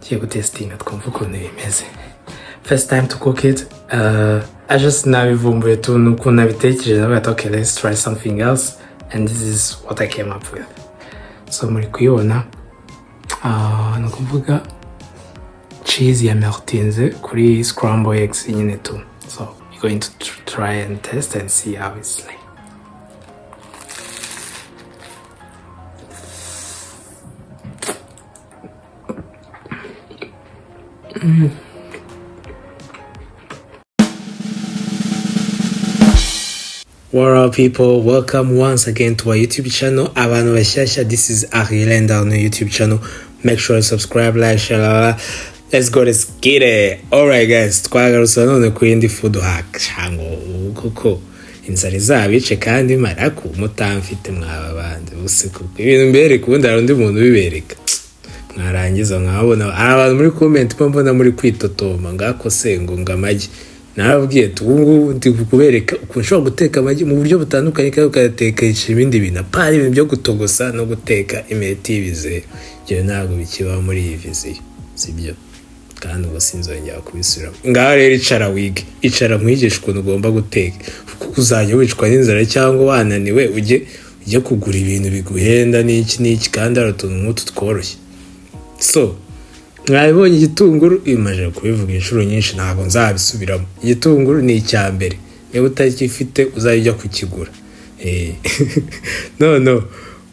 Tugiye gutestinga twumve ukuntu bimeze. First time to cook it, I just nabivumbuye tu nukuntu nabitekereje, ndavuga ati, "Okay, let's try something else," and this is what I came up with. So muri kuyibona, ni ukuvuga cheese ya meltinze kuri scramble eggs nyine tu. So we're going to try and test and see how it's like. What up, people? Welcome once again to our YouTube channel. Abantu bashyashya, this is Ariel and on the YouTube channel. Make sure to subscribe, like, share, blah, blah. Let's go, let's get it. Alright guys, twagarutse none ku yindi food hack. Cyangwa ubu koko inzara izabice kandi maraku mutamfite mwaba bandi bose kuko ibintu mbereka ubundi hari undi muntu ubibereka, mwarangiza mwabona hari abantu muri comment mba mbona muri kwitotoma ngako se ngo amagi. Narababwiye ati ubu ngubu ndi kubereka ukuntu ushobora guteka amagi mu buryo butandukanye kandi ukayatekesha ibindi bintu, apana ibintu byo gutogosa no guteka imiti y'ibizeru. Ibyo ntabwo bikibaho muri iyi vision, sibyo? Kandi ubwo sinzongera kubisubiramo. Ngaho rero icara wige, icara nkwigishe ukuntu ugomba guteka, kuko uzajya wicwa n'inzara cyangwa wananiwe ujye kugura ibintu biguhenda n'iki n'iki kandi hari utuntu nk'utu tworoshye. So mwabibonye igitunguru, imaze kubivuga inshuro nyinshi, ntabwo nzabisubiramo. Igitunguru ni icya mbere, niba utakifite uzajya ujya kukigura. No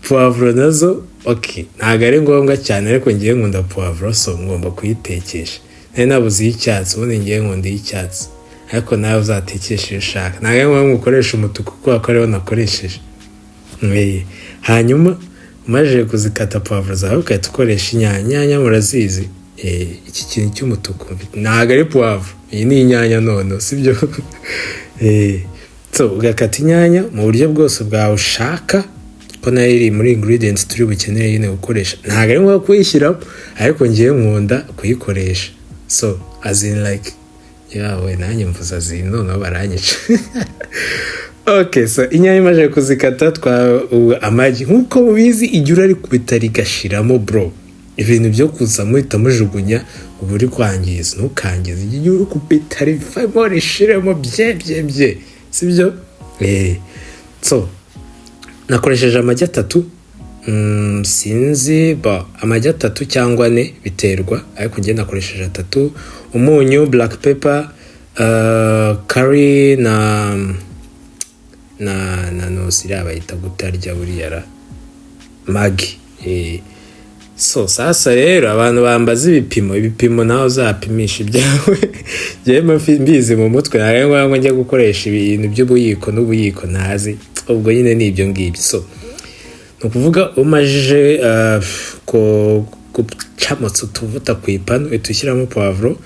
puwavuro nazo, ok, ntabwo ari ngombwa cyane, ariko ngiye nkunda puwavuro, so ngomba kuyitekesha. Nari nabuze iy'icyatsi, ubundi ngiye nkunda iy'icyatsi, ariko nawe uzatekesha iyo ushaka. Ntabwo ari ngombwa ukoresha umutuku kubera ko ariwo nakoresheje. Hanyuma umaze kuzikata puwavuro zawe, ugahita ukoresha inyanya. Inyanya murazizi. Iki kintu cy'umutuku ntabwo ari puwavuro, iyi ni inyanya none, sibyo? So ugakata inyanya mu buryo bwose bwawe ushaka, ko nayo iri muri ingredients turi bukenere nyine gukoresha. Ntabwo ari ngombwa kuyishyiramo, ariko ngiye nkunda kuyikoresha. So as in like, yawe nanjye mvuze as in, noneho baranyica. Okay, so inyanya imaze kuzikata, twa amagi nk'uko mubizi, igihe urarikubita rigashiramo, bro. Ibintu byo kuza muhita mujugunya, uba uri kwangiza. Ntukangize. Igihe uri kubita rivamo, rishiremo bye bye bye, sibyo? So nakoresheje amagi atatu. Sinzi ba amagi atatu cyangwa ane, biterwa, ariko njye nakoresheje atatu. Umunyu, black pepper, curry na nosi iriya bayita gutarya buriya ra Maggi. So sasa rero abantu bambaza ibipimo, ibipimo nawe uzapimisha ibyawe. Njyewe mbizi mu mutwe, ntabwo ari ngombwa ngo njye gukoresha ibintu by'ubuyiko n'ubuyiko ntazi. Ubwo nyine ni ibyo ngibyo. So ni ukuvuga umajije gucamutsa utuvuta ku ipanu, uhita ushyiramo puwavuro.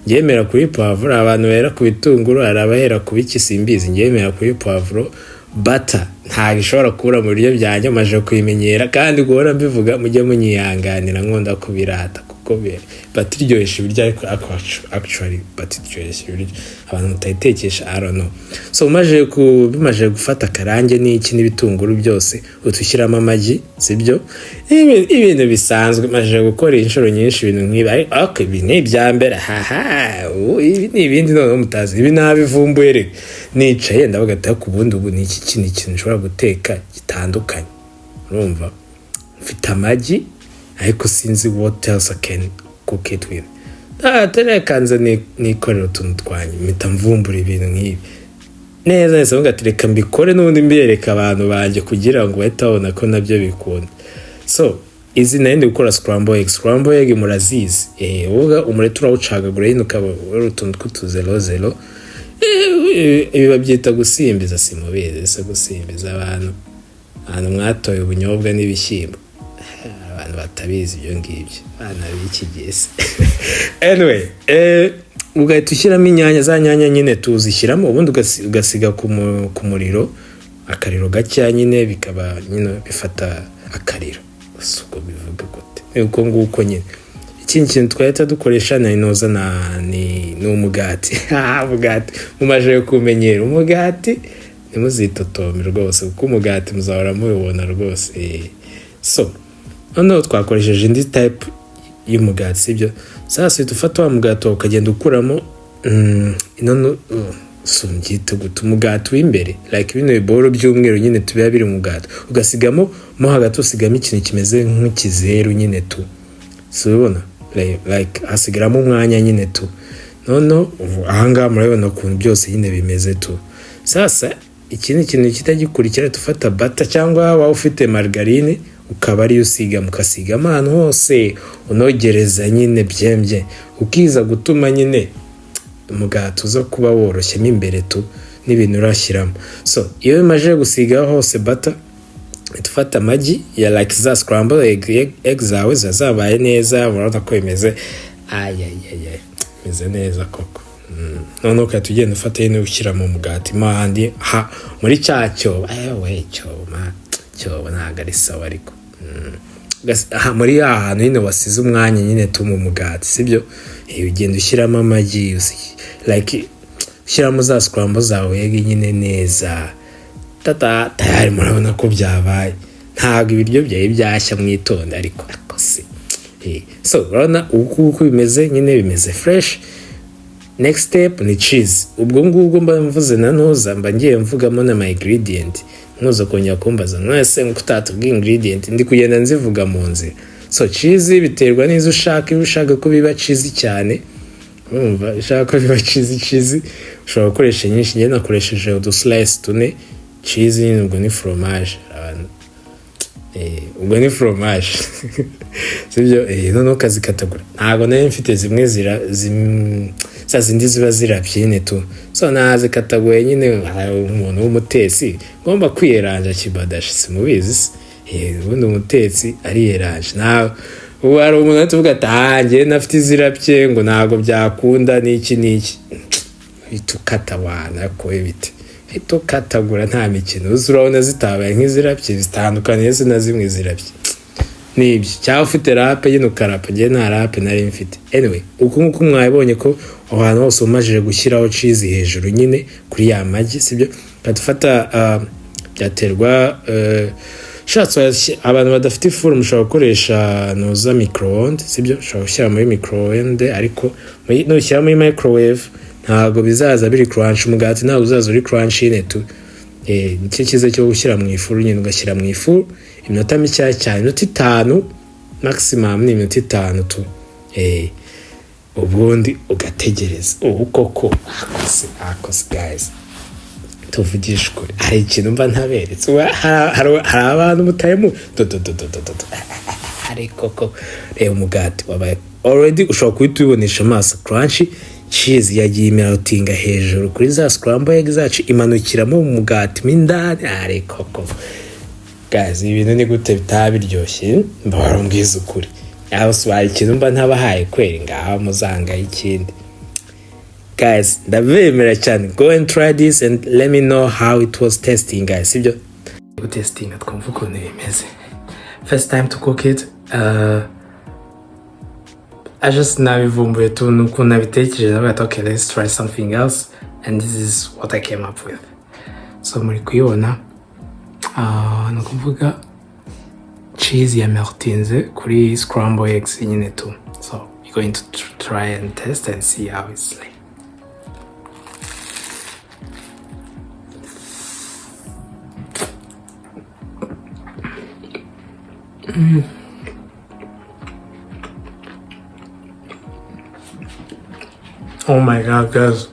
Ngemera kuri puwavuro, abantu bahera ku bitunguru, hari abahera ku biki, simbizi. Ngemera kuri puwavuro. Butter ntabwo ishobora kubura mu biryo byanjye, maje kuyimenyera kandi guhora mbivuga mujye munyihanganira, nkunda kubirata kuko butter iryoshya ibiryo. Ariko actually butter iryoshya ibiryo, abantu mutayitekesha, I don't know. So umaze ku bimaze gufata akarange n'iki n'ibitunguru byose, utushyiramo amagi, sibyo? Ibintu bisanzwe maze gukora inshuro nyinshi ibintu nk'ibi, ariko ibi ni ibya mbere. Haha, ibi ni ibindi noneho mutazi. Ibi nabivumbuye reka nicaye ndavuga ati ariko ubundi ubu ni iki kindi kintu nshobora guteka gitandukanye? Urumva mfite amagi, ariko sinzi what else I can cook it with. Reka nze nikorera utuntu twanjye, mpita mvumbura ibintu nk'ibi neza neza, mvuga ati reka mbikore n'ubundi mbereka abantu banjye kugira ngo bahite babona ko nabyo bikunda. So izi nari ndi gukora scramble egg. Scramble egg murazizi. Uvuga umureti urawucagagura nyine, ukaba uri utuntu tw'utuzero zero. Ibi babyita gusimbiza, simubizi se? Gusimbiza, abantu mwatoye ubunyobwa n'ibishyimbo, abantu batabizi ibyo ngibyo, abana b'iki gihe se? Anyway, ugahita ushyiramo inyanya. Za nyanya nyine tuzishyiramo, ubundi ugasiga ku muriro akariro gakeya nyine, bikaba nyine bifata akariro. Gusa ubwo bivuga gute? Ni uko nguko nyine. Ikindi kintu twahita dukoresha na inoza na ni umugati. Umugati mumaze kumenyera, umugati ntimuzitotome rwose, kuko umugati muzahora mubibona rwose. So noneho twakoresheje indi type. y'umugati, sibyo? Sasa uhita ufata wa mugati wawe, ukagenda ukuramo ino so mbyita gute, umugati w'imbere, like bino biboro by'umweru nyine tubiba biri mu mugati, ugasigamo mo hagati, usigamo ikintu kimeze nk'ikizeru nyine tu. Si ubibona? Like hasigaramo umwanya nyine tu. Noneho ubu ahangaha murabibona ukuntu byose nyine bimeze tu. Sasa ikindi kintu kitagikurikira, tufata butter cyangwa waba ufite margarine, ukaba ariyo usiga, mukasigamo ahantu hose, unogereza nyine byembye, ukiza gutuma nyine umugati uza kuba woroshyemo imbere tu n'ibintu urashyiramo. So iyo bimaze gusiga hose butter, tufata amagi ya like za scramble egg zawe ziba zabaye neza. Murabona ko bimeze, ayayaya, bimeze neza koko. Noneho ugahita ugenda ufata nyine ushyira mu mugati mo ahandi ha muri cya cyobo. Ewe, cyobo ma cyobo ntabwo ari sawa, ariko aha muri ya hantu nyine wasize umwanya nyine tu mu mugati, sibyo? Ugenda ushyiramo amagi, like ushyiramo za scramble zawe egg nyine neza. Tata tayari, murabona ko byabaye. Ntabwo ibiryo byari byashya, mwitonde, ariko se. So urabona uku uko bimeze nyine, bimeze fresh. Next step ni cheese. Ubwo ngubwo mba mvuze na ntuza, mba ngiye mvugamo na my ingredient. Ntuza kongera kumbaza mwese nkuko utatubwiye ingredient, ndi kugenda nzivuga mu nzira. So cheese biterwa n'izo ushaka. Iyo ushaka ko biba cheese cyane, urumva, ushaka ko biba cheese cheese, ushobora gukoresha nyinshi. Njye nakoresheje udu slice tune. Cheese nyine ubwo ni fromage, abantu ubwo ni fromage, sibyo? Noneho ukazikatagura. Ntabwo nari mfite zimwe zira za zindi ziba zirabye nyine tu, so nazikataguye nyine. Hari umuntu w'umutetsi ngomba kwiyeranja kibadashi, simubizi se? Ubundi umutetsi ariyeranje. Nawe ubu hari umuntu ahita uvuga ati: "Ah, njyewe nafite izirabye," ngo ntabwo byakunda n'iki n'iki. Uhita ukata wana ko bite, uhita ukatagura, nta mikino. Uzi urabona zitabaye nk'izirabye, zitandukaniye se na zimwe zirabye nibyo? Cyangwa ufite râpe nyine ukarapa. Njyewe nta râpe nari mfite. Anyway, uku nguku mwabibonye ko aho hantu hose umajije gushyiraho cheese hejuru nyine kuri ya magi, sibyo? Ugahita ufata, byaterwa, ushatse abantu badafite ifuru mushobora gukoresha nuza micro-onde, sibyo? Ushobora gushyira muri micro-onde, ariko nushyira muri microwave ntabwo bizaza biri crunch. Umugati ntabwo uzaza uri crunch nyine tu. Nicyo cyiza cyo gushyira mu ifuru nyine, ugashyira mu ifuru iminota mikeya cyane, iminota 5 maximum, ni iminota 5 tu. Ubundi ugategereza. Ubu koko akoze akoze. Guys, tuvugishe ukuri, hari ikintu mba ntaberetse? Ubu hari abantu mutayemu do do do do do do do. Ariko ko reba umugati wabaye already, ushobora guhita ubibonesha amaso. Crunchy cheese yagiye imeltinga hejuru kuri za scramble egg zacu, imanukiramo mu mugati mo indani. Ariko ko guys, ibi bintu ni gute bitaba biryoshye? Mbahora mbwiza ukuri, aho sibaye ikintu mba ntabahaye kweri, ngaho muzangaye ikindi. Guys, ndabemera cyane. Go and try this and let me know how it was tasting, guys, sibyo? Gutestinga twumva ukuntu bimeze. First time to cook it, I just nabivumbuye tu, ukuntu nabitekereje, navuga ati: "Okay, let's try something else," and this is what I came up with. So muri kuyibona, ni ukuvuga cheese ya meltinze kuri scramble eggs nyine tu. So you're going to try and test and see how it's like. Oh my God, guys.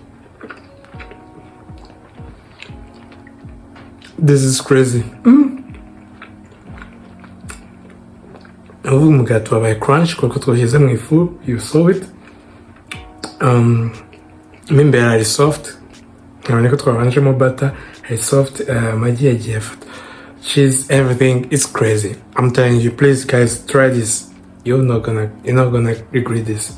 This is crazy. Ubu umugati wabaye crunch kuko twashyize mu ifu, you saw it. Mo imbere hari soft, nkabona ko twabanjemo butter, hari soft, amagi yagiye afata cheese, everything is crazy. I'm telling you, please guys, try this. You're not gonna regret this.